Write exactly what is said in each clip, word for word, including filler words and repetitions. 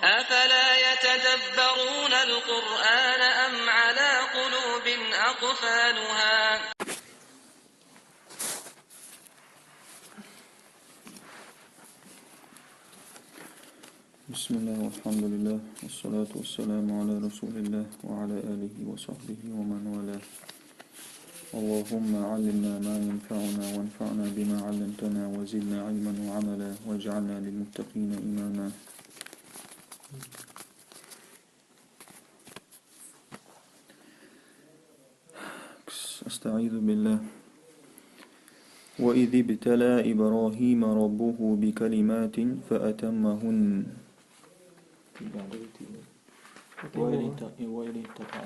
أفلا يتدبرون القرآن أم على قلوب أقفالها؟ بسم الله والحمد لله والصلاة والسلام على رسول الله وعلى آله وصحبه ومن والاه. اللهم علمنا ما ينفعنا وانفعنا بما علمتنا وزدنا علما وعملا واجعلنا للمتقين إماما. أستعيذ بالله. وإذ ابتلى إبراهيم ربه بكلمات فأتمهن. وإذ ابت-، وإذ ابتلى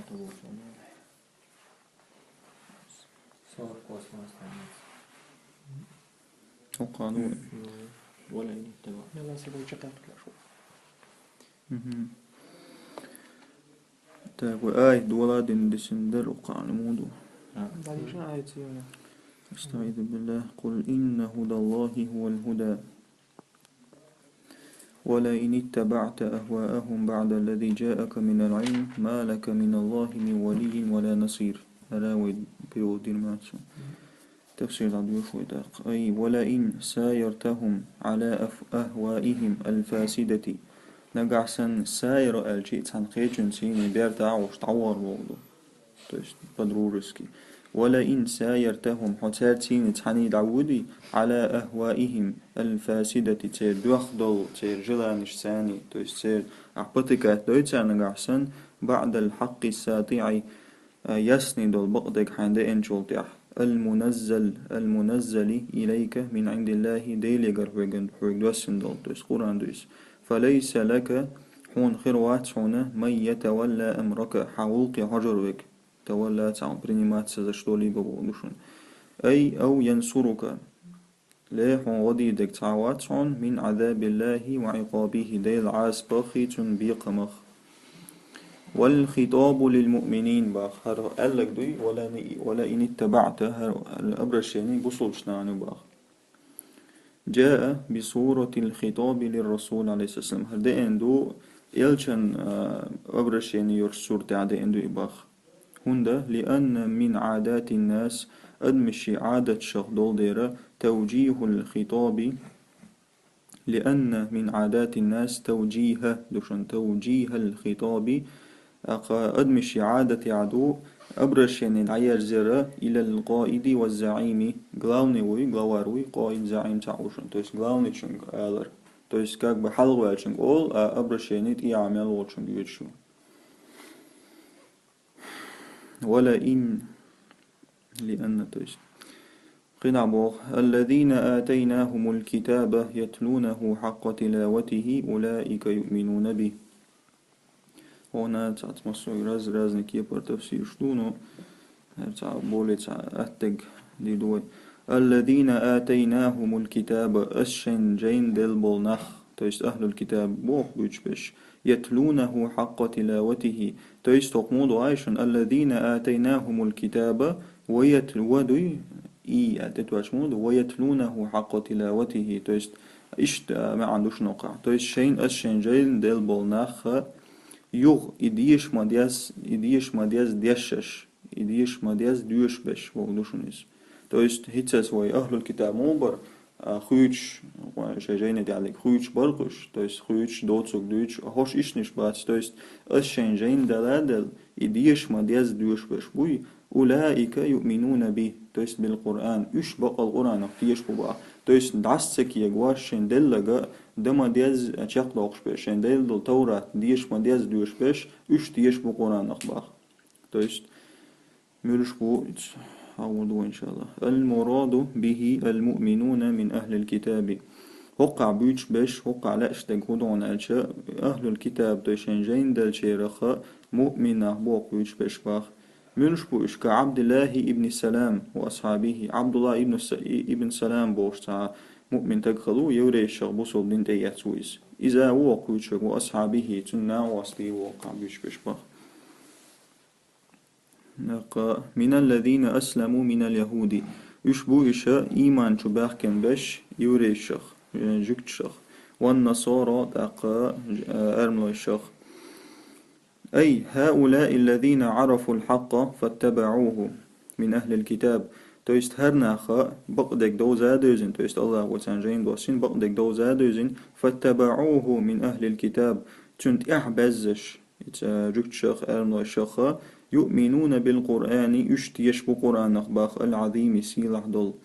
Сорок восемь страница. وقالوا. Вала ин иттаба. Яла, сабай чакатла шу. Мгм. Так, ва ай, дуала дин дисин дер уқан муду. А. Дальше ай цена. أستعيذ بالله. قل إن هدى الله هو الهدى ولئن اتبعت أهواءهم بعد الذي جاءك من العلم ما لك من الله من ولي ولا نصير. Ара вай перевод дир мацу. Тафсир дадуш вай так. أي ولئن سايرتهم على أف-، أهوائهم الفاسدة. Нагахь санна сайра аьлчи цхьан кхечун цийни бертахь уш дӀавар вогӀу. То есть по-дружески. ولئن سايرتهم, хьо цаьрца цийна цхьаьний дӀавуди, على أهوائهم الفاسدة, церан доьхна долу, церан желанеш царний, то есть церан ахь потакать дой царна нагахь санна, بعد الحق الساطع, а, ясный долу бакъдерг хьайна деанчул тӀаьхьа, المنزل، المنزل إليك من عند الله, Делегара хьоьган-, хьоьга доссина долу, то есть Къуръан ду иза. فليس لك, хьуна хир вац хьуна, من يتولى أمرك, хьан гӀуллакхе хьожур верг. تولى цхьа принимать ца заш долий боху ду шуна. أي أو ينصرك. Ле, хьуна гӀо дийр дерг цхьа а вац хьуна, من عذاب الله وعقابه, Делан Ӏазапах а, цуьнан бекхамах а. والخطاب للمؤمنين бах, хӀара аьлларг дуй, ولئن، ولئن اتبعت, хӀара обращение бусулбачу нахана ю бах. جاء بصورة الخطاب للرسول عليه الصلاة والسلام. ХӀара деана ду элчан, а, обращение йолчу суртехь деана ду и бах. ХӀунда, لأن من عادات الناس, адамашийн Ӏадаташах долу дера, توجيه الخطاب، لأن من عادات الناس توجيه, ду шуна, توجيه الخطاب, тӀаккха адамашийн Ӏадатехь ду обращение дӀаерзар إلى القائد والزعيم, главный вуй, главарь вуй, къаид, заӀим цхьаъ ву шуна, то есть главныйчуьнга алар. То есть как бы хьалхаваьллачуьнга олу, а обращение тӀехьа мел волчуьнга йоьдуш ю. ولئن، لأن, то есть. Кхин а боху: الذين آتيناهم الكتاب يتلونه حق تلاوته أولئك يؤمنون به. Хьуна цхьацца массо а раз-, разный кепара тафсираш ду, но хӀара цхьа более цхьа аттаг дийр ду вай. الذين آتيناهم الكتاب, ас шайна жайна делла болу нах, то есть أهل الكتاب боху буьйцуш берш, يتلونه حق تلاوته, то есть хӀокху муха ду аьлла шуна, الذين آتيناهم الكتاب ويتل-, ва дуй, и, а, тӀетоьхча муха ду, ويتلونه حق تلاوته, то есть иштта, а, маьӀна ду шуна хӀокхахь. То есть шайна, ас шайна жайна делла болу нах, юха и деша ма-дезза, и деша ма-дезза дешаш, и деша ма-дезза доьшуш берш боху ду шуна иза. То есть хӀинццалц вай أهل الكتاب муха бара, а, хуьйцуш, шайн жайни тӀехь дерг хуьйцуш бара уьш, то есть хуьйцуш, доцург дуьйцуш, хӀорш ишниш бац, то есть ас шайн жайна дала а делла, и деша ма-дезза доьшуш берш буй, أولئك يؤمنون به, то есть بالقرآن, уьш баккъал Къуръанах тешаш бу бах. То есть дӀаса ца кегош шайн делларг а, дан ма-дезза чекхдоккхуш берш, шайн делла долу Таврат деша ма-дезза доьшуш берш, уьш тешаш бу Къуръанах бах. То есть, муьлш бу, иц хьагӀур ду, иншаллах. المراد به المؤمنون من أهل الكتاب. ХӀокхахь буьйцуш берш, хӀокхахь лаьаш дерг хӀун ду аьлча, أهل الكتاب, то есть шайн жайна деллачарах а муъмин нах боху буьйцуш берш бах. Муьлш бу уьш, كعبد الله بن سلام وأصحابه, Абдулла ибн Са-, ибн Салам бохуш цхьа муъмин стаг хилла ву, еврейшах бусулба дин тӀеэцна ву иза. Иза ву хӀокху буьйцуш верг, وأصحابه, цуьнан накъостий ву хӀокхахь буьйцуш берш бах. ТӀаккха, من الذين أسلموا من اليهود. Уьш бу уьш ийман чу баьхкина берш еврейшах, э, жуьгташах. والنصارى, тӀаккха, э, эрмалойшах. أي هؤلاء الذين عرفوا الحق فاتبعوه من أهل الكتاب. То есть хӀара наха бакъдерг довза а девзина, то есть Аллахо царна жайна доссийна бакъдерг довза а девзина, فاتبعوه من أهل الكتاب. Цунна тӀехьа баьззаш, ица жуьгташах, эрмалойшах, يؤمنون بالقرآن, уьш тешаш бу Къуръанах бах, العظيم, сийлахь долу.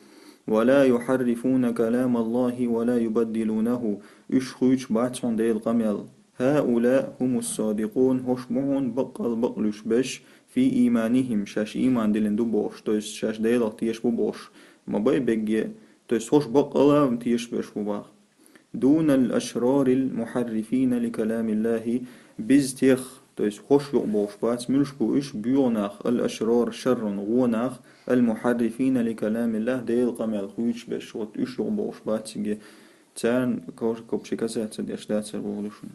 ولا يحرفون كلام الله ولا يبدلونه. Уьш хуьйцуш бац хьуна Делан къамел. هؤلاء هم الصادقون, хӀорш бу хьуна баккъал бакълуьйш берш, في إيمانهم, шаьш ийман диллина ду бохуш, то есть шаьш Делах тешаш бу бохуш, ма бай бегге, то есть хӀорш баккъала тешаш берш бу бах. دون الأشرار المحرفين لكلام الله, бизза тех, то есть хӀорш юкъа бохуш бац, муьлш бу уьш, боьгӀу нах, الأشرار, шаррун, гӀо нах, المحرفين لكلام الله, Делан къамел хуьйцуш берш, вот уьш юкъа бохуш бац цига. Царна ков-, копче касаться деш дацар боху ду шуна.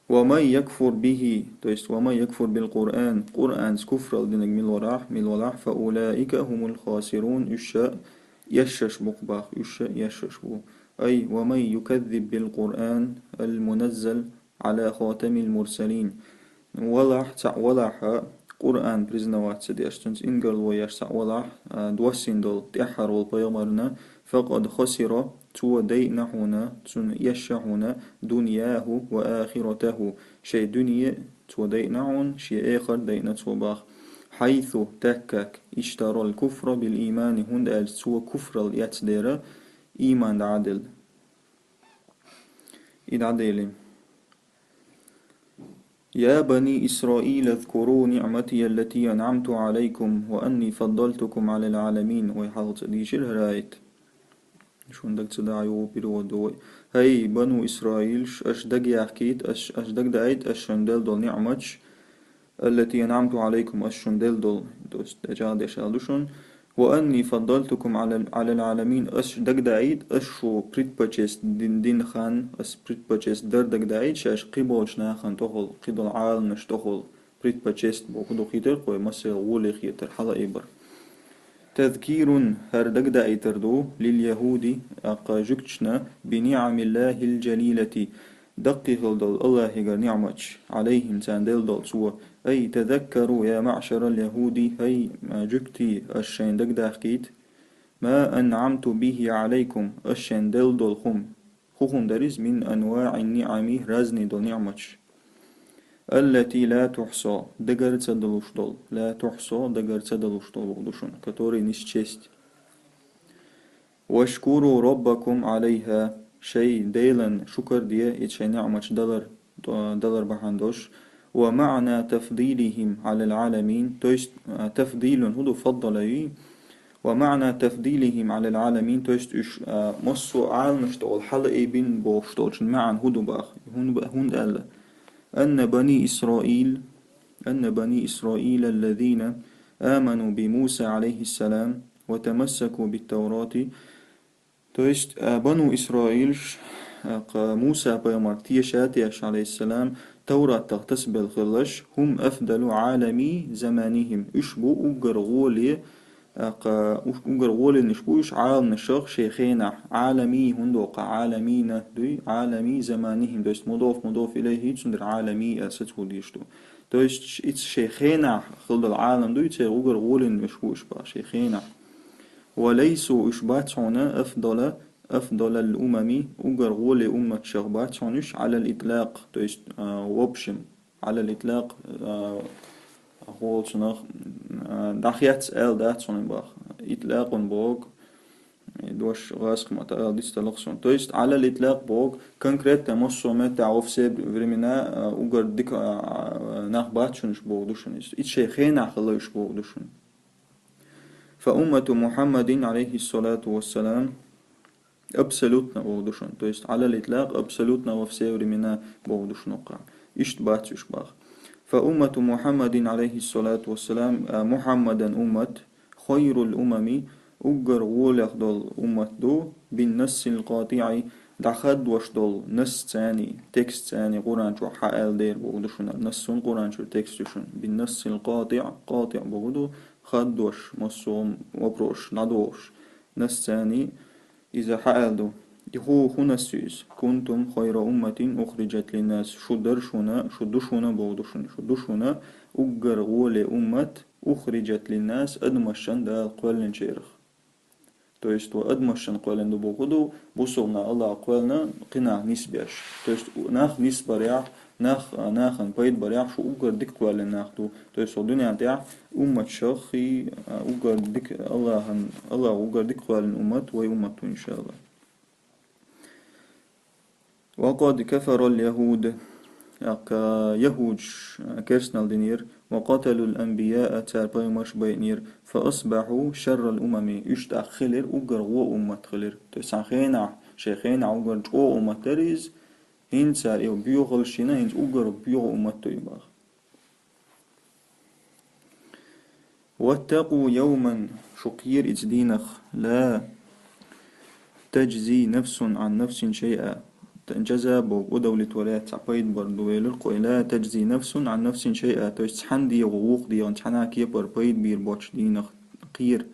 ومن يكفر به, то есть ومن يكفر بالقرآن, Къуръанца куфрал динарг мила валахь, мила валахь, فأولئك هم الخاسرون, уьш ша эшшаш бу-кх бах, уьш ша эшшаш бу. أي ومن يكذب بالقرآن المنزل على خاتم المرسلين. Валахь, цхьаъ валахь, Къуръан признаваться деш, цуьнца ингарло еш цхьаъ валахь, а, доссийна долу тӀаьххьара волу пайхамарна, فقد خسر, цо дайъна хьуна, цунна эшна хьуна, دنياه وآخرته, шайн дуьне цо дайъна хьуна, шен эхарт дайъна цо бах. حيث, так как, اشترى الكفر بالإيمان, хӀунда аьлча цо куфрал эцна дера, ийман дӀа а делла. И дӀаделла. يا بني إسرائيل اذكروا نعمتي التي أنعمت عليكم وأني فضلتكم على العالمين. Вай хьалха ца дийшира хӀара аят. Шуна дага ца дагӀо перевод ду вай. ХӀай, бану Исраилаш, аша дагаяхкийта, аша, аша дагадаийта аша шуна делла долу ниъматаш, التي أنعمت عليكم, аша шуна делла долу, то есть, тӀечӀагӀдеш аьлла ду шуна, وأني فضلتكم على، على العالمين, аша дагадаийта, аша шу предпочесть дин-, дина хан, аша предпочесть дар дагадаийта, шаьш кхиболчу нахана тӀехула, кхидолу Ӏаламнаш тӀехула, предпочесть боху ду хетар кхой, масал гӀоле хетар, хьала айбар. تذكير, хӀара дагадаийтар ду, لليهود, аккха жуьгташна, بنعم الله الجليلة, даккхий хила долу Аллахьигара ниъматаш, عليهم, царна делла долу цо. أي تذكروا يا معشر اليهود, хӀай, а, жуьгтий, аша шайна дагадахкийта, ما أنعمت به عليكم, аша шайна делла долу хӀума. ХӀун-хӀун дара иза, من أنواع النعم, разный долу ниъматаш. التي لا تحصى, дагара ца далуш долу, لا تحصى, дагара ца далуш долу боху ду шуна, которые не счесть. واشكروا ربكم عليها, шайн Делан шукар де, и шайн ниъматаш далар, далар бахьана долуш. ومعنى تفضيلهم على العالمين, то есть, а, تفضيل хӀун ду, فضل, и, ومعنى تفضيلهم على العالمين, то есть уьш, а, массо а Ӏаламнаш тӀехула хьала айбина бохуш долчун маьӀна хӀун ду бах, хӀун б-, хӀунда аьлла. أن بني إسرائيل، أن بني إسرائيل الذين آمنوا بموسى عليه السلام وتمسكوا بالتوراة, то есть, а, бану Исраилаш, а, кха Муса пайхамар теша а тешаш, عليه السلام, Тавратах тасабелла хиллаш, هم أفضل عالمي زمانهم, уьш бу уггар гӀоле, а, кха, уш-, уггар гӀоле уьш бу уьш Ӏаламнашах шайн хенахь, عالمي хӀунда кха, عالمين дуй, عالمي زمانهم, то есть مضاف، مضاف إليه, цундела عالمي аьлла сацо дийш ду. То есть, ш-, ица шайн хенахь хила долу Ӏалам дуй, церан уггар гӀоле уьш бу уьш бах шайн хенахь. وليسوا, уьш бац хьуна, أفضل، أفضل الأمم, уггар гӀоле умматашах бац хьуна уьш, على الإطلاق, то есть, а, в общем, على الإطلاق, а, хӀолцунах, а, дӀахецна аьлла дац хьуна бах. إطلاق боху, и дош гӀазкхийн маттахь аьлла дицдалахь суна. То есть, على الإطلاق боху, конкретно массо а меттехь, во все времена, а, уггар дика, а, а, нах бац шуна уьш боху ду шуна иза. Ица шайн хенахь хила уьш боху ду шуна. فأمة محمد عليه الصلاة والسلام, абсолютно боху ду шуна. То есть, على الإطلاق, абсолютно во все времена боху ду шуна кха. Иштта бац уьш бах. فأمة محمد عليه الصلاة والسلام, а, Мухьаммадан уммат, خير الأمم, уггар гӀолех долу уммат ду, بالنص القاطع, дӀахаддош долу нассаца, текстаца, Къуръан чохь хьааьлла дера боху ду шуна. Нассун Къуръан чуьра текст ю шуна. بالنص القاطع, къатиӀ боху ду, хаддош, массо а вопросаш дӀадохуш. Нассаца иза хьааьлла ду. И хӀу хӀунас цуьйс: «Кунтум хайра умматин ухриджат линнас». Шу дар шуна, шу ду шуна боху ду шуна, шу ду шуна уггар гӀоле уммат, ухриджат линнас, адамашан Дала кхоьллинчерах. То есть, ва адамашан кхоьллина ду боху ду, бусулна Аллах кхоьллина кхинах нисбеш. То есть, нах нисбарехь, нах, нахана пайда барехь, шу уггар дика кхоьллина нах ду. То есть, ва дуьнен тӀехь умматшах и, а, уггар дика Аллахьан, Аллах уггар дика кхоьллина уммат, вай уммат ду, иншаллах. «Ва къад кафарал ягьуд». ТӀаккха ягьудаш керстанал динера, «ва къаталул анбияа», цара пайхамарш байинера, «фа асбахьу шаррал умами», уьш тӀаккха хилира уггар гӀо уммат хилира. То есть, цхьана хенахь, шайн хенахь уггар чӀогӀа уммат дара иза, хӀинца цара и боьхалш йина, хӀинца уггар боьха уммат ду и баха. «Ваттаку явман», шу кхера иза дийнах, «ла таджзи нафсун ан нафсин шайъа». Т-, джаза боху удовлетворять, цхьа пайда бар ду велира кхой. «Ла таджзи нафсун ан нафсин шайъа», то есть цхьана дегӀо вукху дегӀан цхьана кепара пайда бийр боцу дийнах кхера.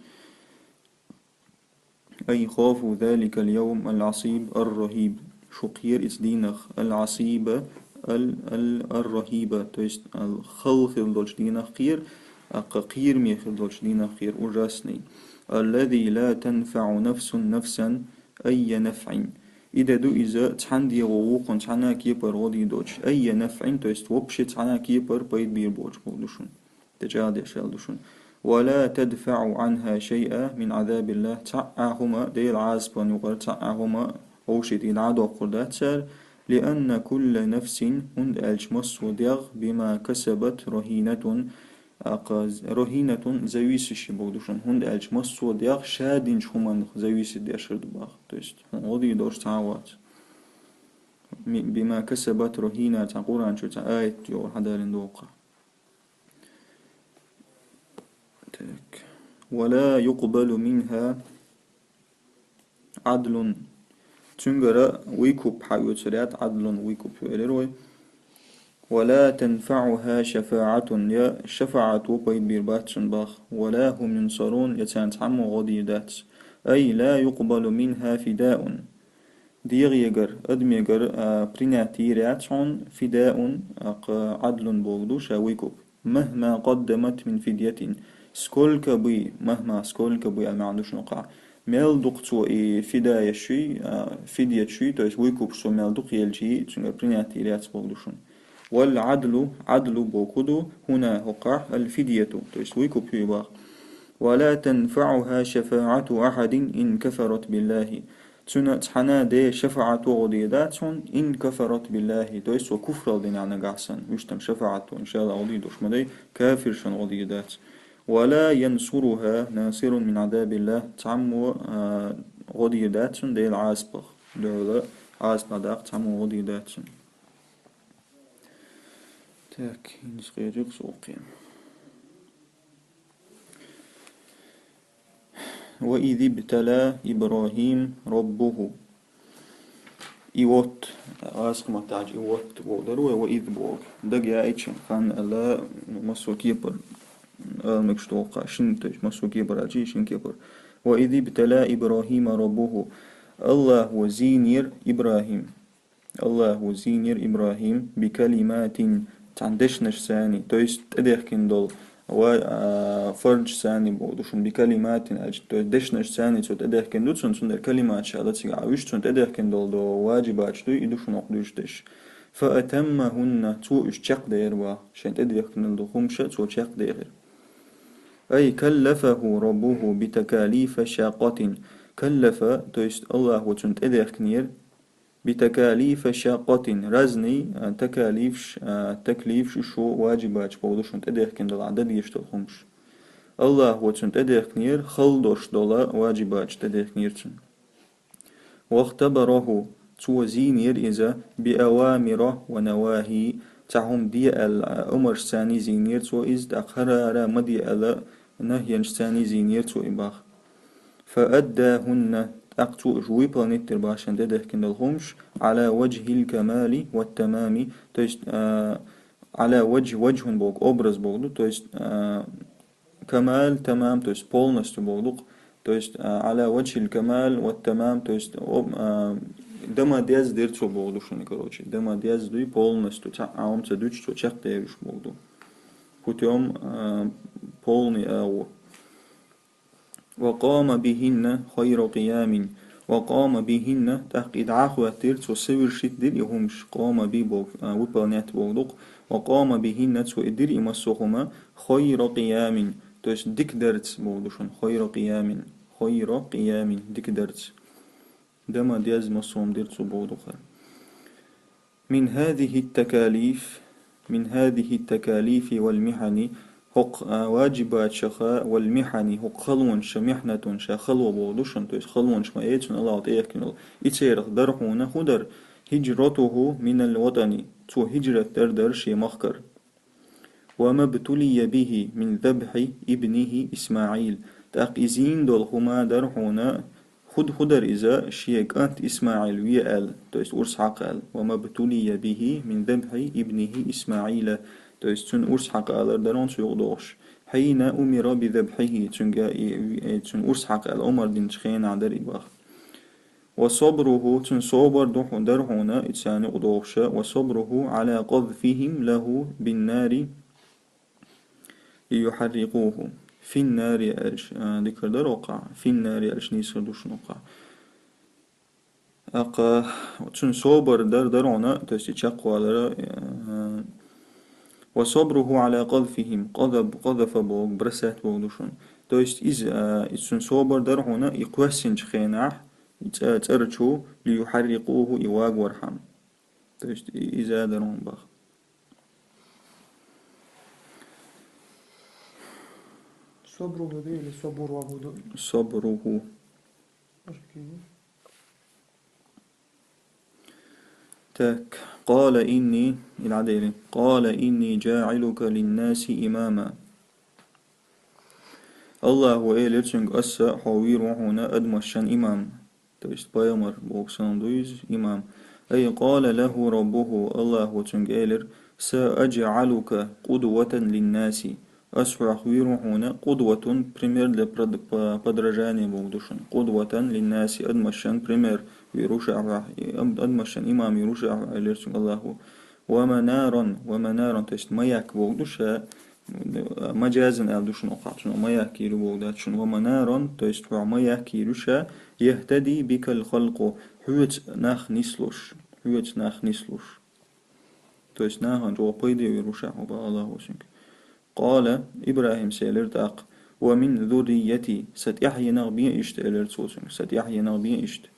«Ай хафу заликал явм ал-асиб ар-рахиб». Шу кхера иза дийнах, ал-асиба, ал-, ал-, ар-рахиба, то есть, ал-, хала хир долчу дийнах кхера, а кха кхераме хир долчу дийнах кхера, ужасный. «Аллази ла танфау нафсун нафсан айя нафин». И де ду иза, цхьана дегӀо вукхун цхьана кепара гӀо дийр доцуш. Айя нафин, то есть, вообще цхьана кепара пайда бийр боцуш боху ду шуна. Теча дешал ду шуна. «Вала тадфау анха шайъа мин азабиллах». Цхьа а хӀума Делан Ӏазапан юкъара, цхьа а хӀума вовшийта дӀадоккхур дац цара. «Лианна кулла нафсин», хӀунда аьлча массо а дегӀ, «бима касабат рахинатун», а кха, рахинатун, зависящий боху ду шуна. ХӀунда аьлча массо а дегӀ ша динчу хӀуманах зависит деш хир ду баха. То есть, хӀунда гӀо дийр долуш цхьа а вац. Ми-, «бима касабат рахина», цхьа Къуръан чу цхьа аят йогӀур хьадалина доккха. Так. «Ва ла юкъбалу минха Ӏадлун». Цуьнгара выкуп хьаоьцур яц, Ӏадлун выкуп йолур вай. «Ва ла танфауха шафаатун», я шафаат ву пайда бийр бац цунна баха. «Ва ла хум юнсарун», я царна цхьаммо гӀо дийр дац. «Ай ла юкъбалу минха фидаун». ДегӀегара, адамегара, а, принять йийр яц хьуна фидаун, а, кха, Ӏадлун боху ду, ша выкуп. «Махма къаддамат мин фидьятин». Сколько бы, махма, сколько бы, а маьӀна ду шуна кхаъ. Мел дукха цо и фида еш шуй, а, фидья еш шуй, то есть выкуп цо мел дукха елчий, цуьнгара принять йийр яц боху ду шуна. «Вал Ӏадлу», Ӏадлу боху ду, хӀуна хӀокхахь, «ал-фидьяту», то есть выкуп ю баха. «Ва ла танфауха шафаату ахьадин ин кафарат биллахи». Цуьнан цхьана де шафаат ву гӀо дийр дац хьуна, ин кафарат биллахи, то есть цо куфрал дина нагахь санна, уьш там шафаат ву, иншалла, гӀо дийр долуш ма дай, кафиршан гӀо дийр дац. «Ва ла янсуруха насирун мин азабиллах», цхьаммо, а, гӀо дийр дац цунна Делан Ӏазапах, дуьхьала Ӏазапах даккха цхьаммо гӀо дийр дац цунна. Так, хӀинца кхечу кху сохье. «Ва из ибтала Ибрахим раббуху». И вот, гӀазкхи маттахь и вот боху дара вай, «ва из» боху. Дага яйча, хан аьлла, массо кепара, ала мегаш доккха, шин, то есть массо кепара аьлча, шин кепара. «Ва из ибтала Ибрахима раббуху». Аллахо зийнера Ибрахим. Аллахо зийнера Ибрахим «бикалиматин», цхьана дешнаш санна, то есть тӀедехкина долу, ва, а, фарж санна боху ду шуна, «бикалиматин» аьлча, то есть дешнаш санна цо тӀедехкина ду цунна, цундела калимат ша ла цига а уьш цунна тӀедехкина долу до ваджибаташ дуй, и ду шуна окху дуьйцуш дерш. «Фа атаммахунна», цо уьш чекхдера баха, шайн тӀедехкина долу хӀумаш цо чекхдехира. «Ай каллафаху раббуху битакалифа шаккъатин». Каллафа, то есть Аллахо цунна тӀедехкинера, «битакалифа шаккъатин», разный, а, такалифш, а, таклифш, уьш ву ваджибаташ боху ду шуна тӀедехкина долу, а, дан дезаш долу хӀумаш. Аллахо цунна тӀедехкинера, хала долуш долу ваджибаташ тӀедехкинера цунна. «Вахтабараху», цо зийнера иза, «биавамира ва навахи», цхьа хӀума де аьлла, а, омарш санна зийнера цо иза, тӀаккха хӀара-хӀара ма де аьлла, нахьянаш санна зийнера цо и баха. «Фа аддахунна», тӀаккха цо уьш выполнить дира баха шайн тӀедехкина долу хӀумаш, «Ӏала ваджхил камали ва тамами», то есть, а, «Ӏала ваджх», ваджхун боху, образ боху ду, то есть, а, камал, тамам, то есть полностью боху ду, То есть, а, على وجه الكمال والتمام, то есть, о, а, дама деза дир цо боху ду шуна, короче. Дама деза дуй полностью, цхьа а хӀума ца дуьтуш цо чекхдераш боху ду. Путём, а, полный агӀо. وقام بهن خير قيام. وقام بهن, тӀаккха и дӀахӀоттийра цо, совершить дира и хӀумаш, قام به боху, а, выполнять боху ду-кх. وقام بهن, цо и дира и массо а хӀума, خير قيام, то есть дикадарца боху ду шуна, خير قيام, خير قيام, дикадарца. Дама деза массо а хӀума дира цо боху ду-кх. من هذه التكاليف، من هذه التكاليف والمحن, хӀокху, а, ваджибаташха, والمحن, хӀокху халонашха, محنة, ша хало боху ду шуна, то есть халонаш ма эцун Аллахьа тӀеэхкина йолу. И церах дара хьуна хӀун дара? هجرته من الوطن, цо хӀиджрат дар дара шен махкара. وما ابتلي به من ذبح ابنه إسماعيل. ТӀаккха и зийна долу хӀума дара хьуна, хӀун, хӀун дара иза, шен кӀант ИсмаӀил ве аьлла, то есть урс хьакха аьлла. وما ابتلي به من ذبح ابنه إسماعيل. То есть цуьнан урс хьакха алар дара хьуна цу юкъа догӀуш. حين أمر بذبحه, цуьнга и, и, цуьнан урс хьакха аьлла омар динчу хенахь дара и боху. وصبره, цуьнан собар ду хьу-, дара хьуна, и царна юкъа догӀуша, وصبره على قذفهم له بالنار ليحرقوه في النار аьлча, а, дикар дара оккхахь, في النار аьлча нийсхар ду шуна оккхахь. ТӀаккха цуьнан собар дар, дара хьуна, то есть и чекхвалара, а, وصبره على قذفهم, قذف, قذف боху, бросать боху ду шуна. То есть иза, а, иза цуьнан собар дара хьуна, и кхоьссинчу хенахь, и цӀа-, цӀарчу, ليحرقوه, и вагавархьама. То есть и-, иза дара хьуна боху. Собруху ду или собурваху ду? Собруху. Окей. Так, قال إني, и дӀадели. قال إني جاعلك للناس إماما. Аллахьа элира цуьнга: «Аса хьо вийр ву хьуна адамашна имам». То есть пайхамар боху санна ду иза, имам. أي قال له ربه, Аллахьа цуьнга элира: «سأجعلك قدوة للناس». Ас хьох вийр ву хьуна قدوة, пример для прод-, по-, подражания боху ду шуна. قدوة للناس, адамашна пример вийр ву ша хьох, и ам-, адамашна имам вийр ву ша хьох, элира цуьнга Аллахьа. ومنارا, ومنارا, то есть маяк боху ду ша, маджазан аьлла ду шуна оккхахь, цунах маяк йийр ю боху дац шуна. ومنارا, то есть хьох маяк йийр ю ша, يهتدي بك الخلق, хьоьца нах нислуш, хьоьца нах нислуш. То есть нахана чӀогӀа пайде вийр ву ша хьо боху Аллахьа цуьнга. قال, ИбрахӀима элира тӀаккха: «ومن ذريتي», сан тӀаьхьенах бен иштта, элира цо цуьнга, сан тӀаьхьенах бен иштта.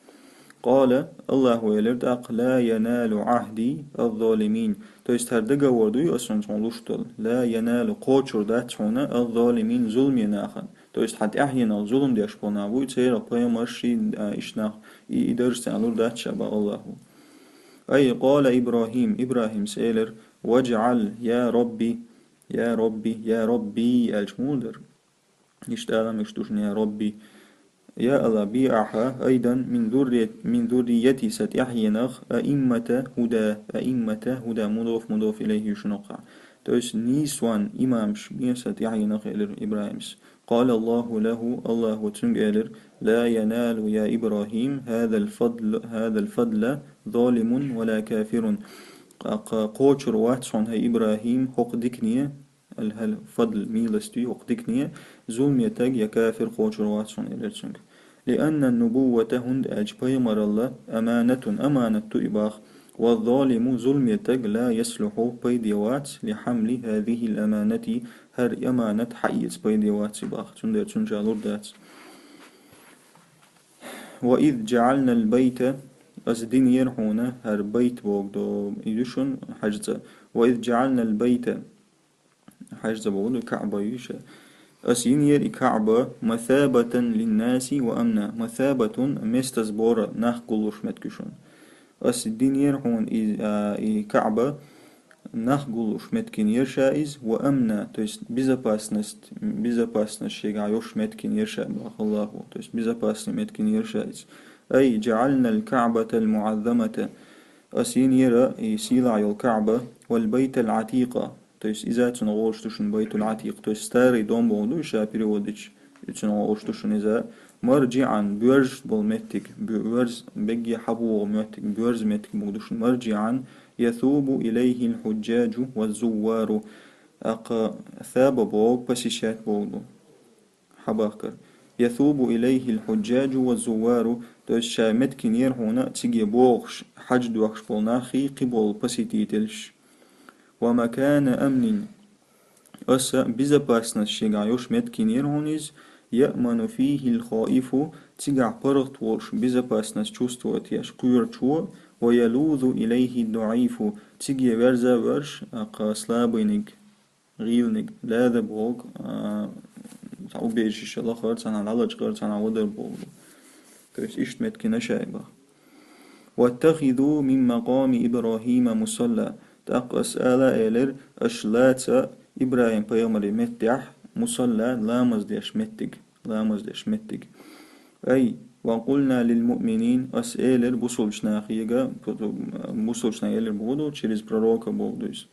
قال, Аллахьа элира тӀаккха: «لا ينال عهدي الظالمين». То есть хӀара договор дуй аса цунна луш долу. «لا ينال», кхочур дац хьуна, «الظالمين», зуламе нахана. То есть хьан тӀаьхьенах зулам деш болу нах буй, церан пайхамарш, а, иштта нах, и, и дарж царна лур дац ша боху Аллахьа. أي قال إبراهيم, ИбрахӀима элира: «واجعل يا رب», «يا رب», «يا ربي» аьлча муха дара? Иштта ала мегаш ду шуна: «يا رب». Я Аллахь, бе ахьа, أيضا من ذري-, من ذريتي, сан тӀаьхьенах, أئمة هدى, أئمة هدى, مضاف, مضاف إليه ю шуна оккхахь. То есть нийсонан имамаш бен сан тӀаьхьенах, элира ИбрахӀима. قال الله له, Аллахьа цуьнга элира: «لا ينال يا إبراهيم هذا الفضل، هذا الفضل ظالم ولا كافر». Кхо-, кхочур вац хьуна, хӀай ИбрахӀим, хӀокху дикане, ал-, хӀал-, фадл, милость ю хӀокху дикане, зуламе стаг я кафир кхочур вац хьуна, элира цуьнга. لأن النبوة, хӀунда аьлча пайхамаралла, أمانة, аманат ду и боху, والظالم, зуламе стаг, لا يصلح, пайде вац, لحمل هذه الأمانة, хӀара аманат хьаэца пайде вац и боху, цундела цуьнан ша лур дац. وإذ جعلنا البيت, аса динера хьуна хӀара байт боху ду, и ду шуна хьаьжцӀа. وإذ جعلنا البيت, хьаьжцӀа боху ду, КаӀба ю ша. Аса йинера и КаӀба مثابة للناس وأمنا. مثابة, место сбора, нах гуллуш меттиг ю шуна. Аса динера хьуна и, а, и КаӀба нах гуллуш меттиг йинера ша иза, وأمنا, то есть безопасность, безопасность шегахь йолуш меттиг йинера ша боху Аллахьа, то есть безопасный меттиг йинера ша иза. أي جعلنا الكعبة المعظمة. Аса йинера и сийлахь йолу КаӀба, والبيت العتيق, то есть иза цунах гӀолуш ду шуна Байтул-Ӏатикъ, то есть старый дом боху ду ша перевод дича, и цунах гӀолуш ду шуна иза. مرجعا, боьрзаш бола меттиг, бо-, боьрз, бегге хьабогӀу меттиг, боьрза меттиг богу ду шуна. مرجعا يثوب إليه الحجاج والزوار. ТӀаккха ثاب богу посещать богу ду. Хьабахкар. يثوب إليه الحجاج والزوار, то есть ша меттигера хьуна цига богӀуш, хьаж доахкаш бола нахи, кхибола посетительш. ومكان أمن, аса безопасность шегахь йолуш меттигера хьуна иза, يأمن فيه الخائف, цигахь паргӀат волуш безопасность чувствовать еш кхоьручо, ويلوذ إليه الضعيف, цига верза а верзаш, а, кху слабыйниг, гӀийланиг, лаза боху, а, цхьа убежище лахар, цхьанхьа дӀалачкъар, цхьанхьа вадар боху. То есть иштта меттигаш ю боху. واتخذوا من مقام إبراهيم مصلى. ТӀаккха аса ала а элира, аша лаца ИбрахӀим-пайхамаран меттехь مصلى, ламаз деш меттиг, ламаз деш меттиг. أي وقلنا للمؤمنين, аса элира бусалба нахе, бусалба наха элира боху ду, через пророка боху ду иза.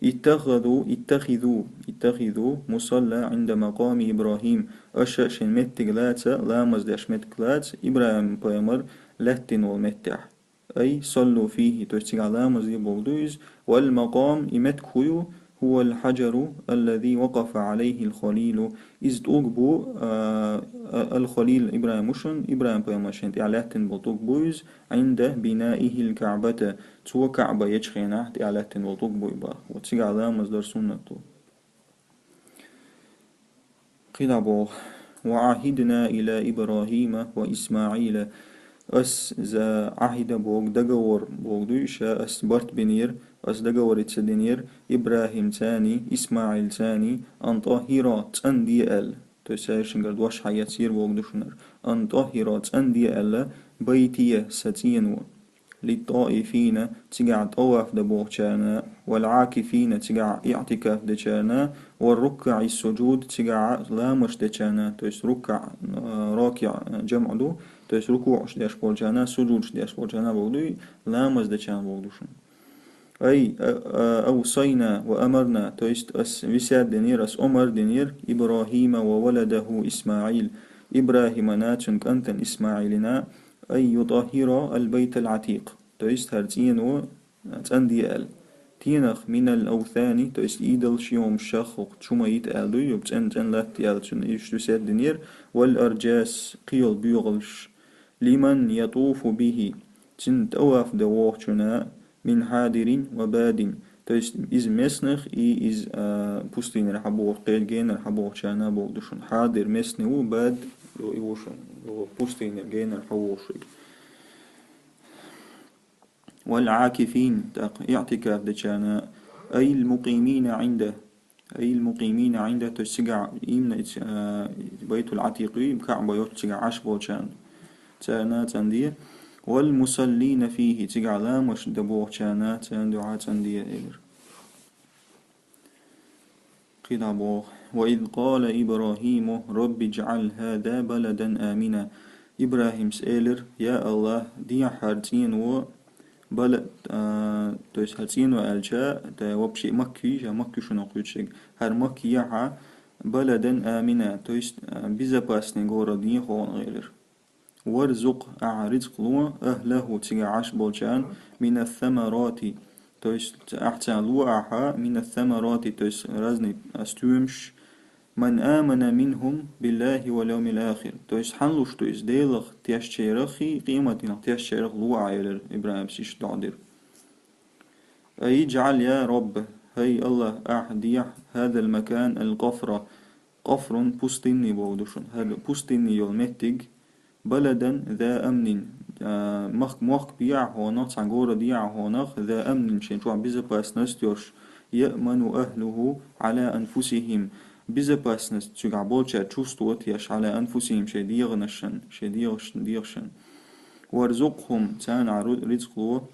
اتخذوا, اتخذوا, اتخذوا مصلى عند مقام إبراهيم. Аша шайн меттиг лаца, ламаз деш меттиг лаца, ИбрахӀим-пайхамар лаьттина волу меттехь. أي صلوا فيه, то есть цигахь ламаз де боху ду иза. والمقام, и меттиг хӀун ю? هو الحجر الذي وقف عليه الخليل. Иза тӀулг бу, а, а, ал-Халил ИбрахӀим ву шуна, ИбрахӀим-пайхамар шайна тӀехь лаьттина болу тӀулг бу иза, عند بنائه الكعبة, цо КаӀба ечу хенахь тӀехь лаьттина болу тӀулг бу и боху. Вот цигахь ламаз дар суннат ду. КхидӀа боху: وعهدنا إلى إبراهيم وإسماعيل. Ас за Ӏахьда боху, договор боху ду, ша ас барт бинера, ас договориться динера ИбрахӀимцаний, ИсмаӀилцаний, أن طهرا, цӀанде аьлла. То есть, цаьршингара дош хьаэцийра боху ду шуна. أن طهرا, цӀанде аьлла, بيتي, сан цӀено. للطائفين, цигахь тӀаваф дан бохучарна, والعاكفين, цигахь иӀтикаф дечарна, والركع السجود, цигахь ламазаш дечарна, то есть руккаӀ, а, рокиӀ, а, жамӀ ду, то есть рукуӀаш деш болчарна, сужудаш деш болчарна боху ду, ламаз дечарна боху ду шуна. أي, а, а, أوصينا وأمرنا, то есть ас весет динера, ас омар динера, إبراهيم وولده إسماعيل, ИбрахӀимана, цуьнан кӀантана ИсмаӀилана, أن يطهرا البيت العتيق, то есть хӀара цӀено цӀанде аьлла. Стенах, من الأوثان, то есть идолаш, йомаш, шаххалх чу ма йита аьлла ду, юха цӀена-цӀена латта аьлла цуьнан иштта весет динера, والأرجاس, кхин йолу боьхалш, لمن يطوف به, цунна тӀаваф дан вогӀучунна, من حاضر وباد, то есть из местных и из, а, пустынера хьабогӀу, кхечу генара хьабогӀучарна боху ду шуна. Хьадир местный ву, бад, и ву шуна, ву пустынера генара хьавогӀуш верг. والعاكفين, тӀаккха иӀтикаф дечарна, أي المقيمين عنده, أي المقيمين عنده, то есть цигахь именно, а, Байтул-Ӏатикъ ю, КаӀба йоцу цигахь Ӏаш болчарна, царна цӀанде, والمصلين فيه, цигахь ламазаш дан бохучарна, царна дуьхьа цӀанде, элира. КхидӀа боху: وإذ قال إبراهيم رب اجعل هذا بلدا آمنا. ИбрахӀимс элира: «Я АллахӀ, дехьа хӀара цӀено, бала-, а, то есть хӀара цӀено аьлча, тӀе вообще Макка ю, ша Макка ю шуна кхуьйцург, хӀара Макка ехьа, بلدا آمنا, то есть, а, безопасный город е хьуна», элира. «وارزق», ахьа рицкъ ло, «أهله», цигахь Ӏаш болчарна, «من الثمرات», то есть ахьа царна ло ахьа, «من الثمرات», то есть разный, а, стоьмаш, «من آمن منهم بالله واليوم الآخر», то есть хьан луш ду иза, Делах тешначарах и къематдийнах тешначарах ло ахьа, элира ИбрахӀимс, иштта доӀа дира. «أي اجعل يا رب», хӀай АллахӀ, ахьа дехьа, «هذا المكان القفر», قفر, пустынный боху ду шуна, хӀара пустынный йолу меттиг, «بلدا ذا أمن», а, мах-, мохк бехьа хьуна, цхьа город ехьа хьуна, «ذا أمن», шайн чохь безопасность йолуш, «يأمن أهله على أنفسهم», безопасность цигахь болчара чувствовать еш, «على أنفسهم», шайн дегӀанашна, шайн дегӀаш-, дегӀашна. «وارزقهم», царна ахьа ру-, рицкъ ло,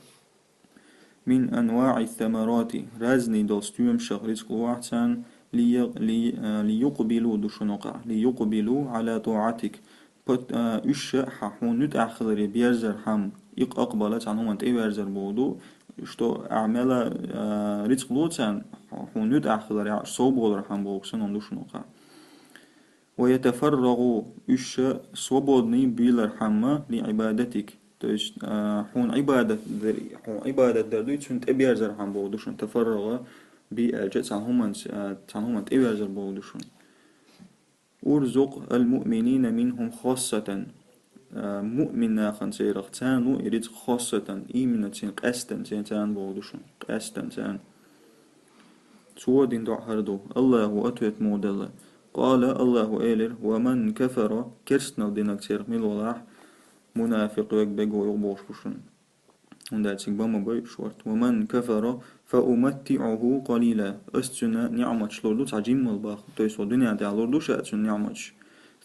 «من أنواع الثمرات», разный долу стоьмашах рицкъ ло ахьа царна, «لي-, لي-, а, ليقبلوا», ду шуна юкъахь, «ليقبلوا على طاعتك», пат-, а, уьш а хьан хьуна нуьтӀахь хиларе берзархьама, «إقبال», цхьана хӀуманна тӀеверзар боху ду, что ахьа мел а, а, рицкъ ло царна, хьуна нуьтӀахь хиларе, ахьа уьш совбовлархьама боху санна ду шуна юкъахь. ويتفرغ, уьш свободный бийлархьама, لعبادتك, то есть, а, хьуна Ӏибадат дар, хьуна Ӏибадат дар дуй, цунна тӀеберзархьама боху ду шуна, тафаррагӀа би аьлча, цхьана хӀуманца, а, цхьана хӀуманна тӀеверзар боху ду шуна. ارزق المؤمنين منهم خاصة, а, муъмин нахана церах царна ву и рицкъ, خاصة, именно церан къаьстина церан, царна боху ду шуна, къаьстина царна. Цо дина доӀа хӀара ду. Аллаху ответ муха делла. Къала, Аллаху элира: ومن كفر, керстанал динарг церах мила валахь, мунафикъ верг бего юха бохуш бу шуна. ХӀунда аьлча цига бан ма бай шорта. ومن كفر فأمتعه قليلا. Ас цуьнан ниӀматаш лур ду цхьа жиммал баху. То есть, хӀокху дуьнен тӀехь лур ду ша цуьнан ниӀматаш.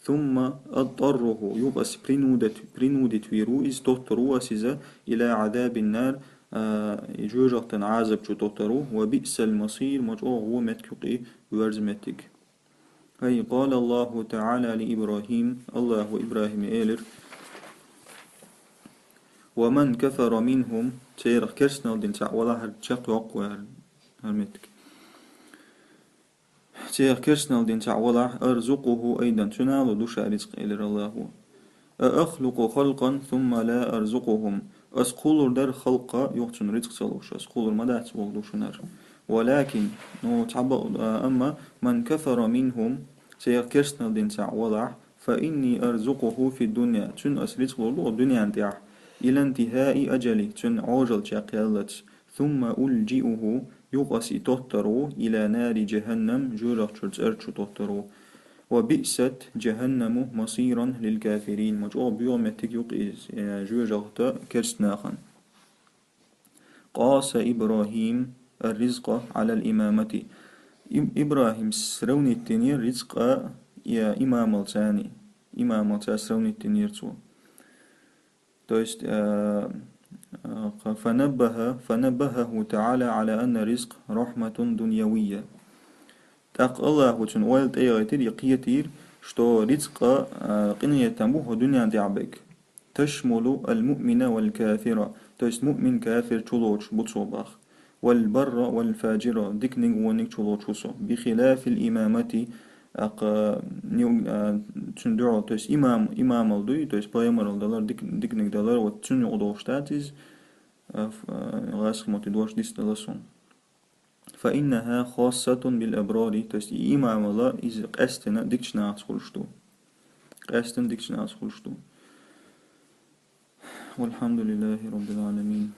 ثم أضطره, юха ас принудит, принудить вийр ву иза, тоттар ву ас иза, إلى عذاب النار, а, жоьжахатин Ӏазап чу тоттар ву, وبئس المصير, ма чӀогӀа ву меттиг юкъе верза меттиг. أي قال الله تعالى لإبراهيم, Аллаху ИбрахӀиме элира: ومن كفر منهم, церах керстанал дина цхьаъ валахь, хӀара чекхйоккху вай хӀара, хӀара меттиг. Церах керстанал дина цхьаъ валахь, أرزقه أيضا, цуьнан а лур ду ша рицкъ, элира Аллаху. أأخلق خلقا ثم لا أرزقهم. Ас кхуллур дара халкъ, юха цунна рицкъ ца луш, ас кхуллур ма дац боху ду шуна хӀара. ولكن, ну, цхьа бакъ, а, амма, من كفر منهم, церах керстанал дина цхьаъ валахь, فإني أرزقه في الدنيا, цуьнан ас рицкъ лур ду хӀокху дуьнен тӀехь, إلى انتهاء أجله, цуьнан Ӏожалла чекхъяллалц, ثم ألجئه, юха ас и тоттар ву, إلى نار جهنم, жоьжахатин цӀер чу тоттар ву. وبئست جهنم مصيرا للكافرين, ма чӀогӀа боьха меттиг юкъе иза, э, жоьжахатин керста нахана. قاس إبراهيم الرزق على الإمامة. Иб-, ИбрахӀима сравнить динера рицкъ, э, имамалца, имамалца сравнить динера цо. То есть, э, э, فنبه، فنبهه تعالى على أن الرزق رحمة دنيوية. ТӀаккха Аллаху цунна ойла тӀе яхийтира, и кхетийра, что рицкъ, э, къинхетам бу хӀокху дуьнен тӀехь берг. تشمل المؤمن والكافر, то есть муъмин, кафир чулоцуш бу цо боху. والبر والفاجر, диканиг, вониг чулоцуш ву цо. بخلاف الإمامة, тӀаккха, нив-, а, цуьнан дуьхьал, то есть имам, имамал дуй, то есть пайхамарал далар, дик-, диканиг далар, вот цуьнан юкъа долуш дац иза, а, ф-, а, гӀазкхийн мотт дош дицдала суна. فإنها خاصة بالأبرار, то есть и имамал иза къаьстина дикачу нахаца хуьлуш ду. Къаьстина дикачу нахаца хуьлуш ду. والحمد لله رب العالمين.